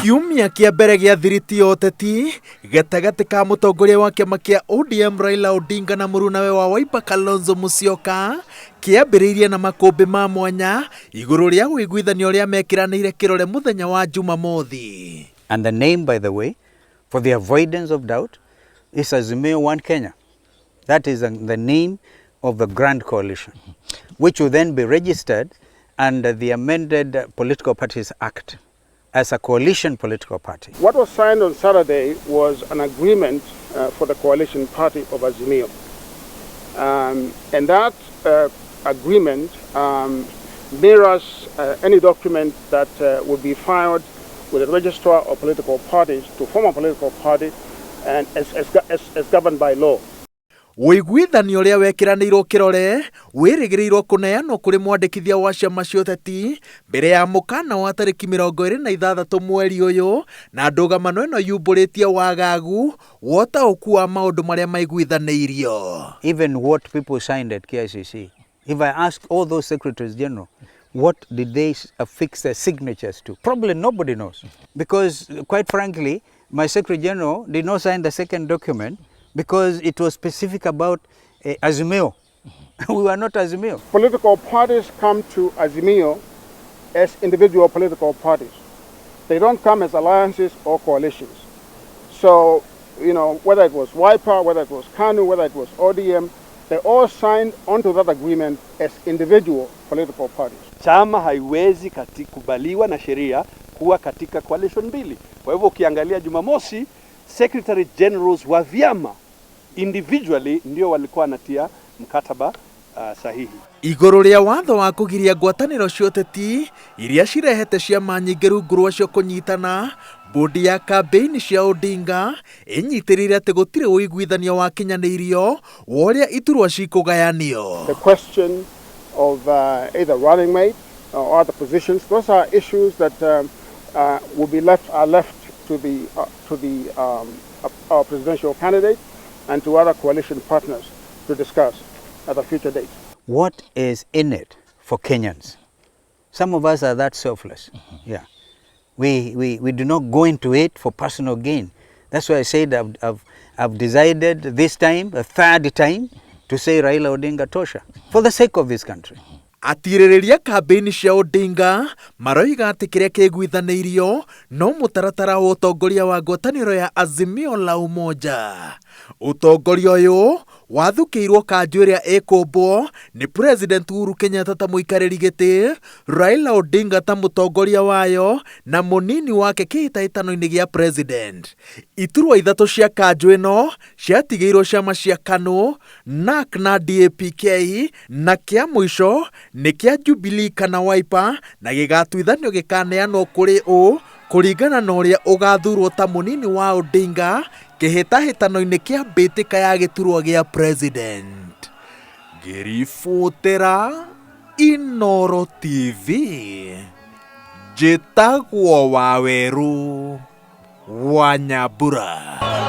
Kiumia kĩa mbere gĩa thiriti ya ũteti gatagatĩ ka mũtongoria wa kĩama kĩa ODM Raila Odinga na mũrunawe wa Wiper Kalonzo Musyoka kĩambĩrĩirie na makũmbĩ ma mwanya igũrũ rĩa ũiguithanio ũrĩa mekĩranĩire kĩrore mũthenya wa Jumamothi. And the name, by the way, for the avoidance of doubt, is Azimio One Kenya. That is the name of the Grand Coalition, which will then be registered under the amended Political Parties Act as a coalition political party. What was signed on Saturday was an agreement for the coalition party of Azimio. And that agreement mirrors any document that will be filed with the registrar of political parties to form a political party and as governed by law. Ũiguithanio ũrĩa wekĩranĩirwo kĩrore wĩrĩgĩrĩirwo kũneanwo kũrĩ mwandĩkithia wa ciama cia ũteti mbere ya mũkana wa tarĩki 26 mweri ũyũ, na ndũgamano ĩno yumbũrĩtie wagagu wa ũtaũku wa maũndũ marĩa maiguithanĩirio. Even what people signed at KICC, if I ask all those secretaries general, what did they affix their signatures to? Probably nobody knows. Because, quite frankly, my secretary general did not sign the second document because it was specific about Azimio. We were not Azimio. Political parties come to Azimio as individual political parties. They don't come as alliances or coalitions. So, whether it was Wiper, whether it was KANU, whether it was ODM, they all signed onto that agreement as individual political parties. Chama haiwezi kubaliwa na sheria kuwa katika coalition mbili. Kwa hivyo ukiangalia Jumamosi, secretary generals wa vyama individually ndio walikuwa wanatia mkataba sahihi. Igũrũ rĩa watho wa kũgiria ngwatanĩro cia ũteti iria cirehete ciama nyingĩ rungu rwacio kũnyitana, bodi ya kambĩini cia Odinga ĩnyitĩrĩire atĩ gũtirĩ ũiguithanio wakinyanĩirio wa ũrĩa iturwa cikũgayanio. The question of either running mate or other positions, those are issues that will be left, are left to our presidential candidate and to other coalition partners to discuss at a future date. What is in it for Kenyans? Some of us are that selfless. Yeah. We do not go into it for personal gain. That's why I said I've decided this time, a third time, to say Raila Odinga tosha, for the sake of this country. Atirĩrĩria kambĩini cia Odinga maroiga atĩ kĩrĩa kĩiguithanĩirio no mũtaratara wa ũtongoria wa ngwatanĩro ya Azimio la Umoja. Ũtongoria ũyũ wathukĩirwo kanjũ ĩrĩa ĩkũmbwo nĩ President Uhuru Kenyatta ta mũikarĩri gĩtĩ, Raila Odinga ta mũtongoria wayo na mũnini wake kĩhĩtahĩtano-inĩ gĩa president. Iturwa ithatũ cia kanjũ ĩno ciatigĩirwo ciama cia KANU, NARC na DAPK, na kĩa mũico nĩ kĩa Jubilee kana Wiper, na gĩgatuithanio gĩkaneanwo kũrĩ ũ kũringana na ũrĩa ũgathurwo ta mũnini wa Odinga kĩhĩtahĩtano-inĩ kĩa mbĩtĩka ya gĩturwa gĩa president. Ngĩribotera Inoro TV, njĩtagwo Wawerũ wa Nyambura.